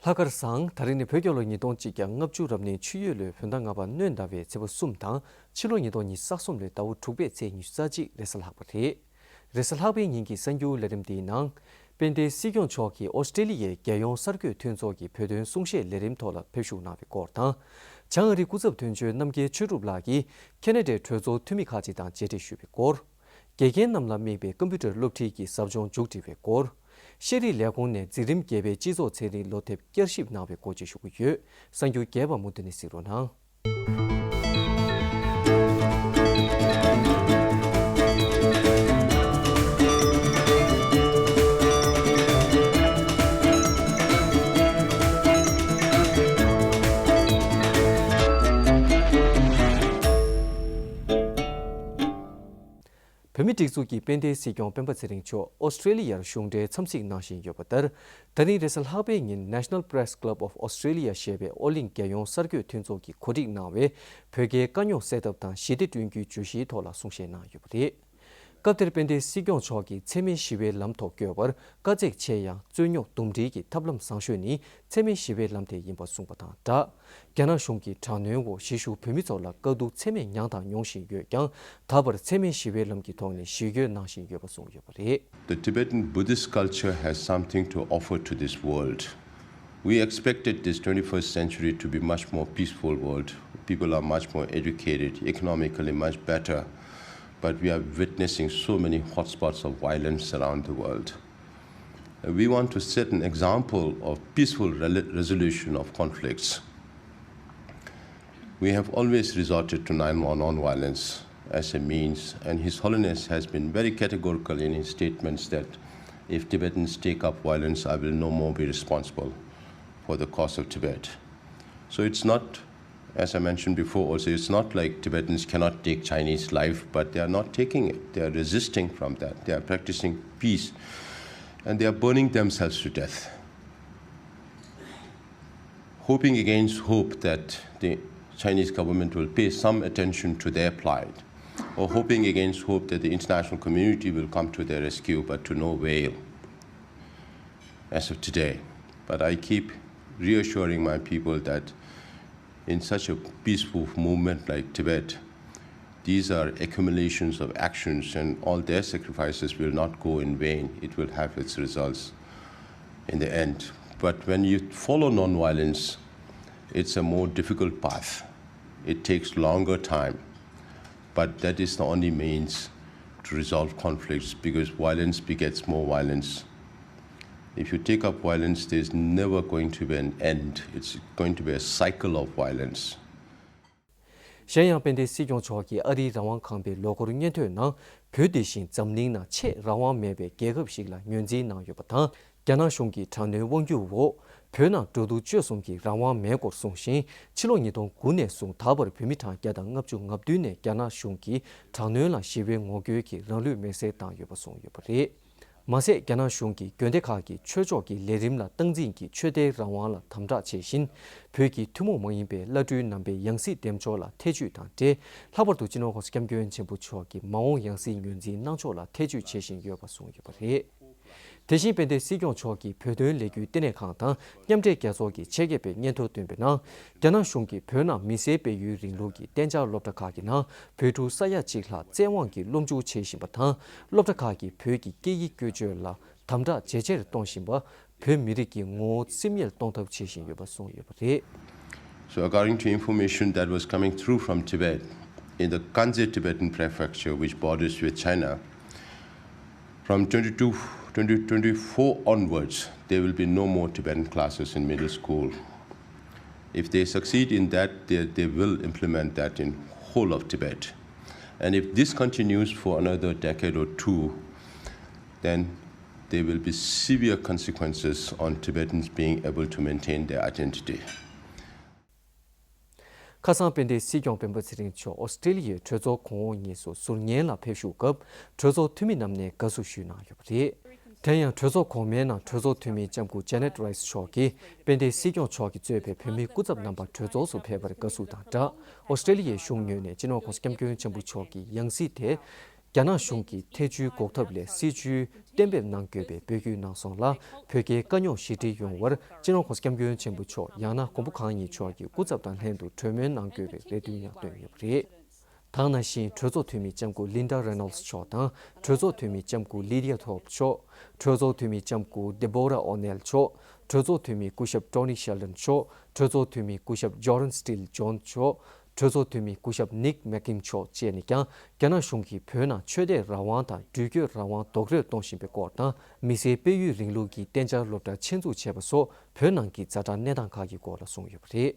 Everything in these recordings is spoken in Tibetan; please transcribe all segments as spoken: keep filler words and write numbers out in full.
ལྷག་དཀར་བཟང་། ད་རིང་ནི་བོད་རྒྱལ་ལོ་ཉིས་སྟོང་གཅིག་བརྒྱ་ལྔ་བཅུ་རབ་གནས་ཆུ་ཡོས་ལོའི་བོད་ཟླ་ལྔ་པ་སྣྲོན་ཟླ་བའི་ཚེས་པ་གསུམ་དང་ཕྱི་ལོ་ཉིས་སྟོང་ཉི་ཤུ་རྩ་གསུམ་ལོའི་ཟླ་བ་དྲུག་པའི་ཚེས་ཉི་ཤུ་རྩ་གཅིག་རེས་གཟའ་ལྷག་པ་རེད། རེས་གཟའ་ལྷག་པའི་ཉིན་གྱི་གསར་འགྱུར་ལས་རིམ་འདིའི་ནང་། དཔལ་ལྡན་སྲིད་སྐྱོང་མཆོག་གིས་ཨོ་སི་ཀྲེ་ལི་ཡའི་རྒྱལ་ཡོངས་གསར་འགོད་མཐུན་ཚོགས་ཀྱི་བོད་དོན་གསུང་བཤད་ལས་རིམ་ཐོག་ལ་ཕེབས་ཞུགས་གནང་བའི་སྐོར་དང་། བྱང་ཨ་རིའི་སྐུ་ཚབ་དོན་གཅོད་རྣམ་རྒྱལ་ཆོས་གྲུབ་ལགས་ཀྱིས་ཁེ་ན་ཌའི་གྲོས་ཚོགས་འཐུས་མི་ཁག་ཅིག་དང་མཇལ་འཕྲད་ཞུས་པའི་སྐོར། དགེ་རྒན་རྣམས་ལ་དམིགས་པའི་ཀམ་པུ་ཊར་སློབ་ཁྲིད་ཀྱི་ཟབ་སྦྱོང་མཇུག་སྒྲིལ་བའི་སྐོར། ཤེས་རིག་ལས་ཁུངས་ནས་འཛིན་རིམ་བརྒྱད་པའི་སྤྱི་ཚོགས་ཚན་རིག་སློབ་དེབ་བསྐྱར་ཞིབ་གནང་བའི་སྐོར་བཅས་ཞུ་གི་ཡོད། གསར་འགྱུར་རྒྱས་པ་མུ་མཐུད་ནས་གཟིགས་རོགས་གནང་། བོད་མིའི་སྒྲིག་འཛུགས་ཀྱི་དཔལ་ལྡན་སྲིད་སྐྱོང་སྤེན་པ་ཚེ་རིང་མཆོག་ཨོ་སི་ཀྲེ་ལི་ཡར་གཞུང་འབྲེལ་འཚམས་གཟིགས་གནང་བཞིན་ཡོད་པ་ལྟར། ད་རིང་རེས་གཟའ་ལྷག་པའི་ཉིན་National Press Club of Australia ཞེས་པའི་ཨོ་གླིང་རྒྱལ་ཡོངས་གསར་འགོད་མཐུན་ཚོགས་ཀྱིས་གོ་སྒྲིག་གནང་བའི་བོད་རྒྱའི་དཀའ་རྙོག་སེལ་ཐབས་དང་ཞི་བདེ་བསྐྲུན་རྒྱུའི་བརྗོད་གཞིའི་ཐོག་ལ་གསུང་བཤད་གནང་ཡོད་པ་རེད། སྐབས་དེར་དཔལ་ལྡན་སྲིད་སྐྱོང་མཆོག་གིས་འཚེ་མེད་ཞི་བའི་ལམ་ཐོག་བསྐྱོད་པར་དཀའ་ཚེགས་ཆེ་ཡང་རྩོད་རྙོག་འདུམ་འགྲིག་གི་ཐབས་ལམ་བཟང་ཤོས་ནི་འཚེ་མེད་ཞི་བའི་ལམ་དེ་ཡིན་པ་གསུངས་པ་དང་སྦྲགས། རྒྱ་ནག་གཞུང་གི་དྲག་གནོན་འོག་གཞིས་བཞུགས་བོད་མི་ཚོ་ལ་དཀའ་སྡུག་ཚད་མེད་མྱངས་དང་མྱོང་བཞིན་ཡོད་ཀྱང་། ད་བར་འཚེ་མེད་ཞི་བའི་ལམ་གྱི་ཐོག་ནས་ཞི་རྒོལ་གནང་བཞིན་ཡོད་པ་གསུངས་ཡོད་པ་རེད། The Tibetan Buddhist culture has something to offer to this world. We expected this twenty-first century to be much more peaceful world. People are much more educated, economically much better, but we are witnessing so many hotspots of violence around the world. We want to set an example of peaceful rel- resolution of conflicts. We have always resorted to non-, non-violence as a means, and His Holiness has been very categorical in his statements that if Tibetans take up violence, I will no more be responsible for the cause of Tibet. So it's not, as I mentioned before also, it's not like Tibetans cannot take Chinese life, but they are not taking it. They are resisting from that. They are practicing peace, and they are burning themselves to death, hoping against hope that the Chinese government will pay some attention to their plight, or hoping against hope that the international community will come to their rescue, but to no avail as of today. But I keep reassuring my people that in such a peaceful movement like Tibet, these are accumulations of actions, and all their sacrifices will not go in vain. It will have its results in the end. But when you follow non-violence, it's a more difficult path. It takes longer time, but that is the only means to resolve conflicts, because violence begets more violence. If you take up violence, there's never going to be an end. It's going to be a cycle of violence. གཞན་ཡང་དཔལ་ལྡན་སྲིད་སྐྱོང་མཆོག་གིས་ཨ་རིའི་རང་དབང་ཁང་པའི་ལོ་འཁོར་སྙན་ཐོའི་ནང་། བོད་དེ་བཞིན་འཛམ་གླིང་ནང་ཆེས་རང་དབང་མེད་པའི་རྒྱལ་ཁབ་ཞིག་ལ་ངོས་འཛིན་གནང་ཡོད་པ་དང་། རྒྱ་ནག་གཞུང་གི་དྲག་གནོན་དབང་སྒྱུར་འོག་བོད་ནང་འགྲོ་འདུག་སྤྱོད་གསུམ་གྱི་རང་དབང་མེད་སྐོར་གསུངས་ཤིང་། ཕྱི་ལོ་ཉིས་སྟོང་དགུ་ནས་བཟུང་ད་བར་བོད་མི་གྲངས་བརྒྱ་དང་ལྔ་བཅུ་ང་བདུན་ནས་རྒྱ་ནག་གཞུང་གི་དྲག་གནོན་ལ་ཞི་བའི་ངོ་རྒོལ་གྱིས་རང་ལུས་མེར་སྲེག་བཏང་ཡོད་པ་གསུངས་ཡོད་པ་རེད། མ་ཟད། རྒྱ་ནག་གཞུང་གིས་དགོན་སྡེ་ཁག་གི་ཆོས་ཕྱོགས་ཀྱི་ལས་རིམ་ལ་སྟངས་འཛིན་གྱིས་ཆོས་དད་རང་དབང་ལ་དམ་དྲག་བྱེད་བཞིན། བོད་ཀྱི་ཐུན་མོང་མ་ཡིན་པའི་བླ་སྤྲུལ་རྣམ་པའི་ཡང་སྲིད་འདེམས་འཁྱོར་ལ་ཐེ་བྱུས་དང་འབྲེལ། ལྷག་པར་དུ་སྤྱི་ནོར་༸གོང་ས་༸སྐྱབས་མགོན་ཆེན་པོ་མཆོག་གི་མ་འོངས་ཡང་སྲིད་ངོས་འཛིན་གནང་ཕྱོགས་ལ་ཐེ་བྱུས་བྱེད་བཞིན་ཡོད་པ་གསུངས་ཡོད་པ་རེད། དེ་བཞིན་དཔལ་ལྡན་སྲིད་སྐྱོང་མཆོག་གིས་བོད་དོན་ལས་འགུལ་ལྟེ་གནས་ཁང་དང་མཉམ་འབྲེལ་རྒྱལ་ཚོགས་ཀྱི་ཆེད་མཁས་པའི་སྙན་ཐོ་བཏོན་པའི་ནང་། རྒྱ་ནག་གཞུང་གིས་བོད་ནང་མི་སེར་སྤེལ་ཡུལ་རིང་ལུགས་ཀྱི་གཏན་འཇགས་སློབ་གྲྭ་ཁག་གི་ནང་བོད་ཕྲུག་ས་ཡ་གཅིག་ལྷག་བཙན་དབང་གིས་སློབ་འཇུག་བྱེད་བཞིན་པ་དང་། སློབ་གྲྭ་ཁག་གིས་བོད་ཀྱི་སྐད་ཡིག་བཀོལ་སྤྱོད་ལ་དམ་དྲག་ཇེ་ཆེར་གཏོང་བཞིན་པ། བོད་མི་རིགས་ཀྱི་ངོ་བོ་སིམ་ཡུལ་གཏོང་ཐབས་བྱེད་བཞིན་ཡོད་པ་གསུངས་ཡོད་པ་རེད། So, according to information that was coming through from Tibet, in the Kangye Tibetan Prefecture, which borders with China, from twenty-two, twenty twenty-four onwards, there will be no more Tibetan classes in middle school. If they succeed in that, they, they will implement that in whole of Tibet. And if this continues for another decade or two, then there will be severe consequences on Tibetans being able to maintain their identity. ཁ་སང་དཔལ་ལྡན་སྲིད་སྐྱོང་སྤེན་པ་ཚེ་རིང་མཆོག་ཨོ་སི་ཀྲེ་ལི་ཡའི་གྲོས་ཚོགས་གོང་འོག་གཉིས་སུ་ཟུར་ཉན་ལ་ཕེབས་བཞུགས་སྐབས། གྲོས་ཚོགས་འཐུས་མི་རྣམས་ནས་དགའ་བསུ་ཞུས་གནང་ཡོད་པ་རེད། དེ་ཡང་གྲོས་ཚོགས་གོང་མའི་ནང་གྲོས་ཚོགས་འཐུས་མི་ལྕམ་སྐུ་ཇེ་ནེད་རའི་སི་མཆོག་གིས་དཔལ་ལྡན་སྲིད་སྐྱོང་མཆོག་གིས་གཙོས་པའི་བོད་མིའི་སྐུ་ཚབ་རྣམ་པ་གྲོས་ཚོགས་སུ་ཕེབས་པར་དགའ་བསུ་དང་སྦྲགས། ཨོ་སི་ཀྲེ་ལི་ཡའི་གཞུང་ངོས་ནས་སྤྱི་ནོར་༸གོང་ས་༸སྐྱབས་མགོན་ཆེན་པོ་མཆོག་གི་ཡང་སྲིད་དེ། རྒྱ་ནག་གཞུང་གི་ཐེ་བྱུས་འགོག་ཐབས་ལས་སྲིད་བྱུས་གཏན་འབེབས་གནང་དགོས་པའི་འབོད་སྐུལ་གནང་སོང་ལ། བོད་རྒྱའི་དཀའ་རྙོག་ཞི་འགྲིག་ཡོང་བར་སྤྱི་ནོར་༸གོང་ས་༸སྐྱབས་མགོན་ཆེན་པོ་མཆོག་ཡང་ན་མགོན་པོ་གང་ཉིད་མཆོག་གི་སྐུ་ཚབ་དང་ལྷན་དུ་གྲོས་མོལ་གནང་དགོས་པའི་རེ་འདུན་ཡང་བཏོན་ཡོད་པ་རེད། ད་ག་ནང་བཞིན་གྲོས་ཚོགས་འཐུས་མི་ལྕམ་སྐུ་Linda Reynolds་མཆོག་དང་། གྲོས་ཚོགས་འཐུས་མི་ལྕམ་སྐུ་Lydia Thorpe་མཆོག་གྲོས་ཚོགས་འཐུས་མི་ལྕམ་སྐུ་Deborah O'Neill་མཆོག་གྲོས་ཚོགས་འཐུས་མི་སྐུ་ཞབས་Tony Sheldon་མཆོག་གྲོས་ཚོགས་འཐུས་མི་སྐུ་ཞབས་Jordan Steele Jones་མཆོག་གྲོས་ཚོགས་འཐུས་མི་སྐུ་ཞབས་Nick Mackim་མཆོག་བཅས་ནས་ཀྱང་རྒྱ་ནག་གཞུང་གིས་བོད་ནང་ཆོས་དད་རང་དབང་དང་འགྲུལ་སྐྱོད་རང་དབང་རྡོག་རོལ་གཏོང་བཞིན་པའི་སྐོར་དང་། མི་སེར་སྤེལ་ཡུལ་རིང་ལུགས་ཀྱི་གཏན་འཇགས་སློབ་གྲྭ་ཆེད་འཛུགས་བྱས་པ་སོགས་བོད་ནང་གི་ཛ་དྲག་གནས་སྟངས་ཁག་གི་སྐོར་ལ་གསུངས་ཡོད་པ་རེད།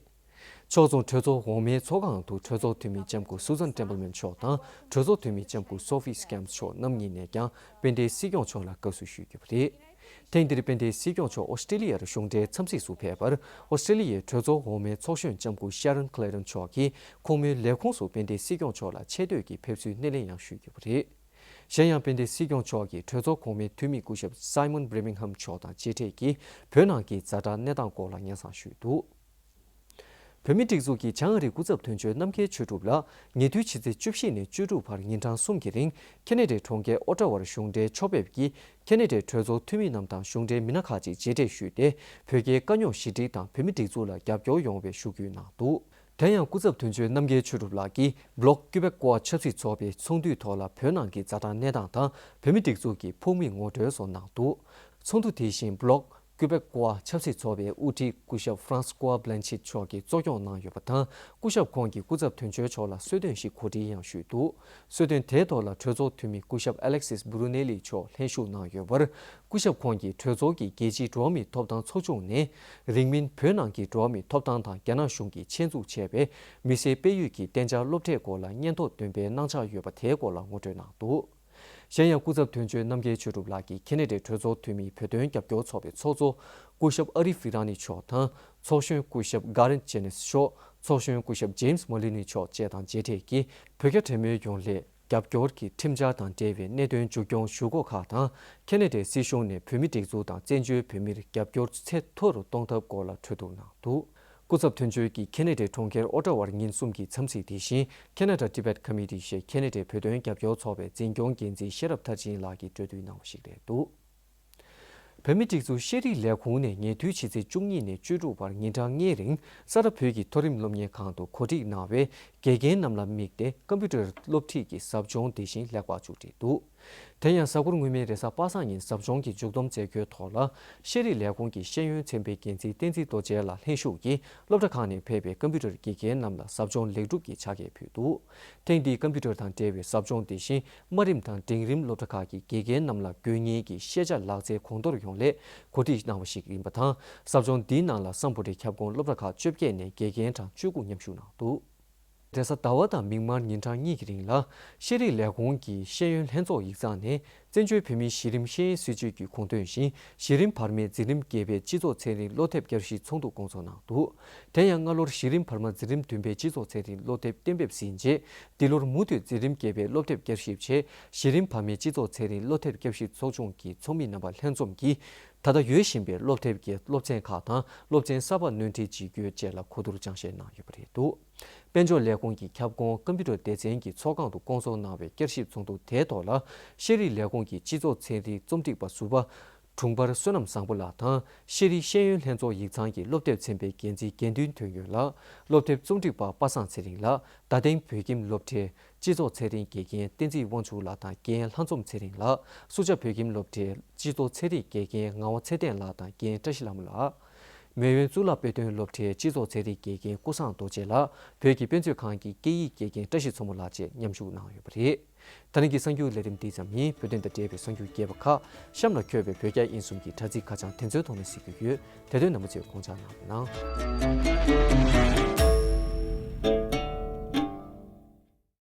ཕྱོགས་མཚུངས་གྲོས་ཚོགས་འོག་མའི་ཚོགས་ཁང་དུ་གྲོས་ཚོགས་འཐུས་མི་ལྕམ་སྐུ་Susan Templeman་མཆོག་དང་གྲོས་ཚོགས་འཐུས་མི་ལྕམ་སྐུ་Sophie Scamps་མཆོག་རྣམ་གཉིས་ནས་ཀྱང་དཔལ་ལྡན་སྲིད་སྐྱོང་མཆོག་ལ་དགའ་བསུ་ཞུས་ཡོད་པ་རེད། ཐེངས་འདིར་དཔལ་ལྡན་སྲིད་སྐྱོང་མཆོག་ཨོ་སི་ཀྲི་ལི་ཡར་གཞུང་འབྲེལ་འཚམས་གཟིགས་སུ་ཕེབས་པར། ཨོ་སི་ཀྲི་ལི་ཡའི་གྲོས་ཚོགས་འོག་མའི་ཚོགས་གཞོན་ལྕམ་སྐུ་Sharon Clayton་མཆོག་གིས་ཁོང་མོའི་ལས་ཁུངས་སུ་དཔལ་ལྡན་སྲིད་སྐྱོང་མཆོག་ལ་ཆེ་བསྟོད་ཀྱི་ཕེབས་བསུའི་སྣེ་ལེན་ཡང་ཞུས་ཡོད་པ་རེད། གཞན་ཡང་དཔལ་ལྡན་སྲིད་སྐྱོང་མཆོག་གིས་གྲོས་ཚོགས་གོང་མའི་འཐུས་མི་སྐུ་ཞབས་Simon Birmingham་མཆོག་དང་མཇལ་འཕྲད་ཀྱིས་བོད་ནང་གི་ཛ་དྲག་གནས་སྟངས་སྐོར་ལ་སྙན་སེང་ཞུས་འདུག། བོད་མིའི་སྒྲིག་འཛུགས་ཀྱི་བྱང་ཨ་རིའི་སྐུ་ཚབ་དོན་གཅོད་རྣམ་རྒྱལ་ཆོས་གྲུབ་ལགས་ཉེ་དུས་ཕྱི་ཚེས་བཅུ་བཞི་ནས་བཅུ་དྲུག་བར་ཉིན་གྲངས་གསུམ་གྱི་རིང་ཁེ་ན་ཌའི་གྲོང་ཁྱེར་ཨོ་ཊ་ཝར་གཞུང་འབྲེལ་ཕྱོགས་ཕེབས་ཀྱིས་ཁེ་ན་ཌའི་གྲོས་ཚོགས་འཐུས་མི་རྣམས་དང་གཞུང་འབྲེལ་མི་སྣ་ཁག་ཅིག་མཇལ་འཕྲད་ཞུས་ཏེ། བོད་རྒྱའི་དཀའ་རྙོག་ཞི་འགྲིག་དང་བོད་མིའི་སྒྲིག་འཛུགས་ལ་རྒྱབ་སྐྱོར་ཡོང་བའི་ཞུ་སྐུལ་གནང་འདུག། དེ་ཡང་སྐུ་ཚབ་དོན་གཅོད་རྣམ་རྒྱལ་ཆོས་གྲུབ་ལགས་ཀྱིས་Bloc Québécois་ཆབ་སྲིད་ཚོགས་པའི་ཚོགས་འདུའི་ཐོག་ལ་བོད་ནང་གི་ཛ་དྲག་གནས་སྟངས་དང་བོད་མིའི་སྒྲིག་འཛུགས་ཀྱི་ཕོགས་མིས་ངོ་སྤྲོད་སོགས་གནང་འདུག། ཚོགས་འདུ་དེ་བཞིན་Bloc Québécois་ཆབ་སྲིད་ཚོགས་པའི་དབུ་ཁྲིད་སྐུ་ཞབས་François Blanchet་མཆོག་གིས་གཙོ་སྐྱོང་གནང་ཡོད་པ་དང་། སྐུ་ཞབས་ཁོང་གིས་སྐུ་ཚབ་དོན་གཅོད་མཆོག་ལ་གསོལ་སྟོན་ཞིག་གོ་སྒྲིག་ཡང་ཞུས་འདུག། གསོལ་སྟོན་དེའི་ཐོག་ལ་གྲོས་ཚོགས་འཐུས་མི་སྐུ་ཞབས་Alexis Brunelli་མཆོག་ལྷན་ཞུགས་གནང་ཡོད་པར། སྐུ་ཞབས་ཁོང་གིས་གྲོས་ཚོགས་ཀྱི་རྒྱལ་སྤྱིའི་འགྲོ་བ་མིའི་ཐོབ་ཐང་ཚོགས་ཆུང་ནས་རིང་མིན་བོད་ནང་གི་འགྲོ་བ་མིའི་ཐོབ་ཐང་དང་རྒྱ་ནག་གཞུང་གིས་ཆེད་འཛུགས་བྱས་པའི་མི་སེར་སྤེལ་ཡུལ་གྱི་གཏན་འཇགས་སློབ་གྲྭའི་སྐོར་ལ་སྙན་ཐོ་འདོན་པའི་གནང་འཆར་ཡོད་པ་དེའི་སྐོར་ལ་ངོ་སྤྲོད་གནང་འདུག། གཞན་ཡང་སྐུ་ཚབ་དོན་གཅོད་རྣམ་རྒྱལ་ཆོས་གྲུབ་ལགས་ཀྱིས་ཁེ་ན་ཌའི་གྲོས་ཚོགས་འཐུས་མིའི་བོད་དོན་རྒྱབ་སྐྱོར་ཚོགས་པའི་ཚོགས་གཙོ་སྐུ་ཞབས་ཨ་རི་ཧྥི་ར་ནི་མཆོག་དང་། ཚོགས་གཞོན་སྐུ་ཞབས་Garrett Jennings་མཆོག་ཚོགས་གཞོན་སྐུ་ཞབས་James Moloney་མཆོག་བཅས་དང་མཇལ་འཕྲད་ཀྱིས་བོད་རྒྱ་གྲོས་མོལ་ཡོང་སླད་རྒྱབ་སྐྱོར་གྱི་ཁྲིམས་འཆར་དང་འབྲེལ་བའི་གནད་དོན་མཇུག་སྐྱོང་ཞུ་སྒོ་ཁག་དང་། ཁེ་ན་ཌའི་སྲིད་གཞུང་ནས་བོད་མིའི་སྒྲིག་འཛུགས་དང་བཙན་བྱོལ་བོད་མིར་རྒྱབ་སྐྱོར་ཚད་མཐོ་རུ་གཏོང་ཐབས་སྐོར་ལ་གྲོས་བསྡུར་གནང་འདུག། སྐུ་ཚབ་དོན་གཅོད་ཀྱིས་ཁེ་ན་ཌའི་གྲོང་ཁྱེར་ཨོ་ཊ་ཝར་ཉིན་གསུམ་གྱི་འཚམས་གཟིགས་དེ་བཞིན་Canada Tibet Committee་ཞེས་ཁེ་ན་ཌའི་བོད་དོན་རྒྱབ་སྐྱོར་ཚོགས་པའི་འཛིན་སྐྱོང་འགན་འཛིན་ཤེས་རབ་མཐར་ཕྱིན་ལགས་ཀྱིས་གྲོས་བསྡུར་གནང་བ་ཞིག་རེད་འདུག། བོད་མིའི་སྒྲིག་འཛུགས་ཤེས་རིག་ལས་ཁུངས་ནས་ཉེ་དུས་ཕྱི་ཚེས་བཅུ་གཉིས་ནས་བཅུ་དྲུག་བར་ཉིན་གྲངས་ལྔའི་རིང་ས་རཱ་བོད་ཀྱི་མཐོ་རིམ་སློབ་གཉེར་ཁང་དུ་གོ་སྒྲིག་གནང་བའི་དགེ་རྒན་རྣམས་ལ་དམིགས་ཏེ་ཀམ་པུ་ཊར་སློབ་ཁྲིད་ཀྱི་ཟབ་སྦྱོང་དེ་བཞིན་ལེགས་པར་མཇུག་བསྒྲིལ་འདུག། དེ་ཡང་གཟའ་འཁོར་སྔོན་མའི་རེས་གཟའ་པ་སངས་ཉིན་ཟབ་སྦྱོང་གི་མཇུག་བསྡོམས་མཛད་སྒོའི་ཐོག་ལ་ཤེས་རིག་ལས་ཁུངས་ཀྱི་ཤེས་ཡོན་ཚན་པའི་འགན་འཛིན་བསྟན་འཛིན་རྡོ་རྗེ་ལགས་ལྷན་ཞུགས་ཀྱིས་སློབ་གྲྭ་ཁག་ནས་ཕེབས་པའི་ཀམ་པུ་ཊར་དགེ་རྒན་རྣམས་ལ་ཟབ་སྦྱོང་ལེགས་གྲུབ་ཀྱི་ཕྱག་འཁྱེར་ཕུལ་འདུག། ཐེངས་འདིའི་ཀམ་པུ་ཊར་དང་འབྲེལ་བའི་ཟབ་སྦྱོང་དེ་བཞིན་དམའ་རིམ་དང་འབྲིང་རིམ་སློབ་གྲྭ་ཁག་གི་དགེ་རྒན་རྣམས་ལ་དགོས་ངེས་ཀྱི་ཤེས་བྱ་ལག་རྩལ་གོང་མཐོར་ཡོང་སླད་གོ་སྒྲིག་གནང་བ་ཞིག་ཡིན་པ་དང་། ཟབ་སྦྱོང་འདིའི་ནང་ལ་སམ་བྷོ་ཊའི་ཁྱབ་ཁོངས་སློབ་གྲྭ་ཁག་བཅོ་བརྒྱད་ནས་དགེ་རྒན་གྲངས་བཅུ་དགུ་མཉམ་ཞུགས་གནང་འདུག། རེས་གཟའ་ཟླ་བ་དང་མིག་དམར་ཉིན་གྲངས་གཉིས་ཀྱི་རིང་ལ་ཤེས་རིག་ལས་ཁུངས་ཀྱི་ཤེས་ཡོན་ལྷན་ཚོགས་ཡིག་ཚང་ནས་བཙན་བྱོལ་བོད་མིའི་གཞི་རིམ་ཤེས་ཡོན་སྲིད་བྱུས་ཀྱི་དགོངས་དོན་བཞིན་གཞི་རིམ་བར་མའི་འཛིན་རིམ་བརྒྱད་པའི་སྤྱི་ཚོགས་ཚན་རིག་སློབ་དེབ་བསྐྱར་ཞིབ་ཚོགས་འདུ་སྐོང་ཚོགས་གནང་འདུག། དེ་ཡང་སྔ་ལོར་གཞི་རིམ་བར་མ་འཛིན་རིམ་བདུན་པའི་སྤྱི་ཚོགས་ཚན་རིག་སློབ་དེབ་གཏན་འབེབས་ཟིན་རྗེས། འདི་ལོར་མུ་མཐུད་འཛིན་རིམ་བརྒྱད་པའི་སློབ་དེབ་བསྐྱར་ཞིབ་ཆེད་གཞི་རིམ་བར་མའི་སྤྱི་ཚོགས་ཚན་རིག་སློབ་དེབ་བསྐྱར་ཞིབ་ཚོགས་ཆུང་གི་ཚོགས་མི་རྣམ་པ་ལྷན་འཛོམས་ཀྱིས་ད་ལྟ་ཡོད་བཞིན་པའི་སློབ་དེབ་ཀྱི་སློབ་ཚན་ཁག་དང་སློབ་ཚན་གསར་པ་སྣོན་འཕྲི་བྱེད་རྒྱུ་བཅས་ལ་གོ་བསྡུར་སྦྱང་བཤད་གནང་ཡོད་པ་རེད་འདུག། དཔལ་འབྱོར་ལས་ཁུངས་ཀྱི་ཁྱབ་ཁོངས་ཀམ་པུ་ཊར་སྡེ་ཚན་གྱི་ཚོགས་ཁང་དུ་སྐོང་ཚོགས་གནང་བའི་བསྐྱར་ཞིབ་ཚོགས་འདུ་དེའི་ཐོག་ལ་ཤེས་རིག་ལས་ཁུངས་ཀྱི་སྤྱི་ཚོགས་ཚན་རིག་རྩོམ་སྒྲིག་པ་ཟུར་པ་དྲུང་འཕར་བསོད་ནམས་བཟང་པོ་ལགས་དང་། ཤེས་རིག་ཤེས་ཡོན་ལྷན་ཚོགས་ཡིག་ཚང་གི་སློབ་དེབ་ཚན་པའི་འགན་འཛིན་དགེ་འདུན་དོན་ཡོད་ལགས། སློབ་དེབ་རྩོམ་སྒྲིག་པ་པ་སངས་ཚེ་རིང་ལགས། རྡ་སྟེང་བོད་ཁྱིམ་སློབ་གྲྭའི་སྤྱི་ཚོགས་ཚན་རིག་དགེ་རྒན་བསྟན་འཛིན་དབང་ཕྱུག་ལགས་དང་རྒན་ལྷ་འཛོམས་ཚེ་རིང་ལགས། སུ་ཇཱ་བོད་ཁྱིམ་སློབ་གྲྭའི་སྤྱི་ཚོགས་ཚན་རིག་དགེ་རྒན་ངག་དབང་ཚེ་བརྟན་ལགས་དང་རྒན་བཀྲ་ཤིས་ལྷ་མོ་ལགས། མེ་ཡོན་གཙུག་ལག་དཔེ་སྟོན་སློབ་གྲྭའི་སྤྱི་ཚོགས་ཚན་རིག་དགེ་རྒན་ཀུན་བཟང་རྡོ་རྗེ་ལགས། བོད་ཀྱི་དཔེ་མཛོད་ཁང་གི་སྐད་ཡིག་དགེ་རྒན་བཀྲ་ཤིས་མཚོ་མོ་ལགས་བཅས་མཉམ་ཞུགས་གནང་ཡོད་པ་རེད། ད་རིང་གི་གསར་འགྱུར་ལས་རིམ་འདི་ཙམ་ཡིན། བོད་དོན་དང་འབྲེལ་བའི་གསར་འགྱུར་རྒྱས་པ་ཁག་གཤམ་ལ་འཁོད་པའི་བོད་རྒྱ་དབྱིན་གསུམ་གྱི་དྲ་ཚིགས་ཁ་བྱང་དེ་ཚོའི་ཐོག་ནས་གཟིགས་རྒྱུ་ཡོད། དེ་དོན་རྣམ་པ་ཚོས་དགོངས་འཇགས་གནང་རོགས་གནང་།